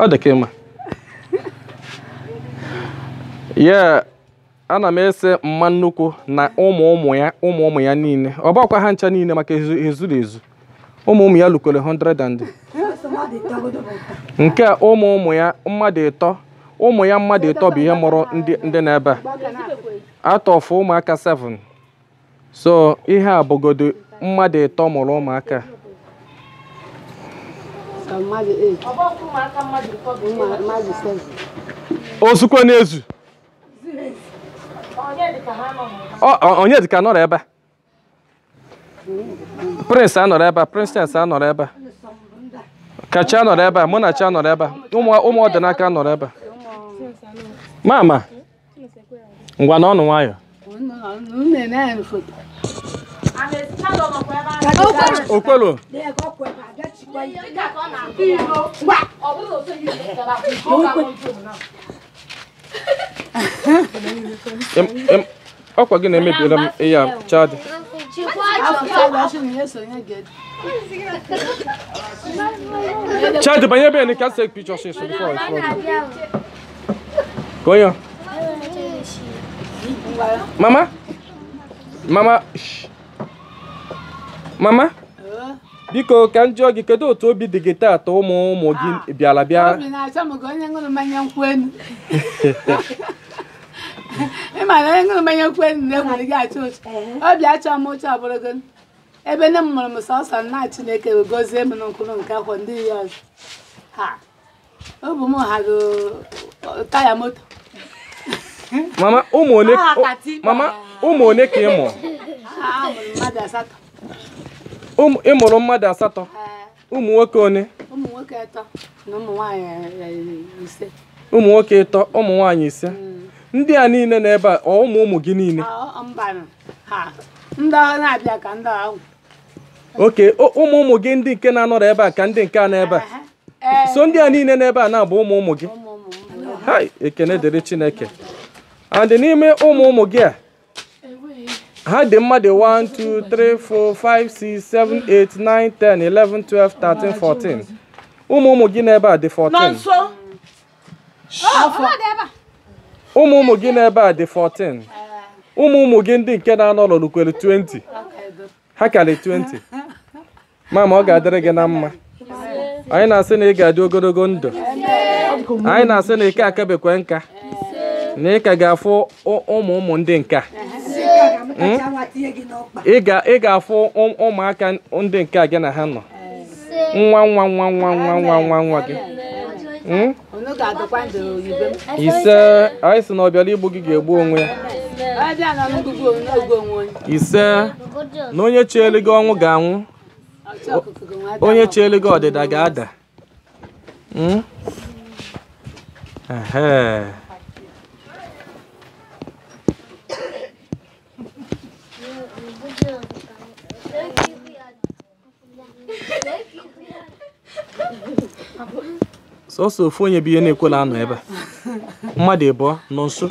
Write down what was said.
Ọ dị ka ịma. Ya ana m ese mma nnukwu na ụmụ ụmụ ya niile. Ọ bụkwa ha ncha niile maka ezuru ezu. Ụmụ ụmụ ya lukwere 100 and nke ụmụ ụmụ ya mmadụ ịtọ. Ụmụ ya mmadụ ịtọ bụ ihe mụrụ ndị n'ebe a. Out of ụmụaka 7. So ihe a bụgodo mmadụ ịtọ mụrụ ụmụaka. Ozukwe n'ezu. Onye dịka nọrọ ebe a. Prince anọrọ ebe a, Princess anọrọ ebe a. Kachi anọrọ ebe a, Munachi anọrọ ebe a. Ụmụ ọdịnaka nọrọ ebe a. Mama, ngwa na ọnụ nwayọ. Okwelu. Ọkwa gị na-emebiela m ịya chadi. Chadi, banye ebe ka take picture since before I fall. Go on. Mama? Mama. Mama? Biko ka m jụọ gị kedu otu obi dị gị taata ụmụ ụmụ gị bịara bịa? Obi na-achọ m ka onye ṅụrụ mmanya nkwụ enu. Ị ma na onye ṅụrụ mmanya nkwụ enu na-enwere gị achọ ụcha. Obi achọ m ụcha ọbụrụ gị. Ebe nne m mụrụ m sọsọ nna Chineke gozie m n'nkwụrụ nke akwọ ndị ya ọzọ. Ha. Obu m ha go taya moto. Mama, ụmụ ole mama, ụmụ ole ka ị mụrụ? Mmadụ asatọ. Ị mụrụ mmadụ asatọ? Ụmụ nwoke one? Ụmụ nwoke atọ na ụmụ nwaanyị ise. Ụmụ nwoke ịtọ, ụmụ nwaanyị ise. Ndị a niile n'ebe a, ọ ụmụ ụmụ gị niile? Mba, ha. Ndị na-abịa ka ndị ahụ. Okay, ụmụ ụmụ gị ndị nke na-anọrọ ebe a ka ndị nke a n'ebe a. So ndị a niile n'ebe a na-abụ ụmụ ụmụ gị. Hai, ekene dịrị Chineke. And n'ime ụmụ ụmụ gị a, ha dị mmadụ 1 2 3 4 5 6 7 8 9 10 11 12 13 14. Ụmụ ụmụ gị n'ebe a dị 14. Ụmụ ụmụ gị n'ebe a dị 14. Ụmụ ụmụ gị ndị nke na-anọ lukwere 20. Ha karị 20. Mama, ọ ga-adịrị gị na mma. Anyị na-asị na ị ga-adị ogologo ndụ. Anyị na-asị na ike akabekwe nka. Na ị ka ga-afụ ụmụ ụmụ ndị nka. Ị ga-afụ ụmụaka ndị nke a gị na ha nọ. Nwa nwa nwa nwa nwa nwa nwa nwa gị. Ise, anyị sị na ọ bịara igbu gị ga-egbu onwe ya. Ise, na onye chielu gị ọnwụ ga-anwụ. Onye chielu gị ọdịda ga-ada. Ehe. Sọsọ ofu onye bụ ihe na-ekwela anọ ebe a. Mmadụ ịbụọ nọ nso.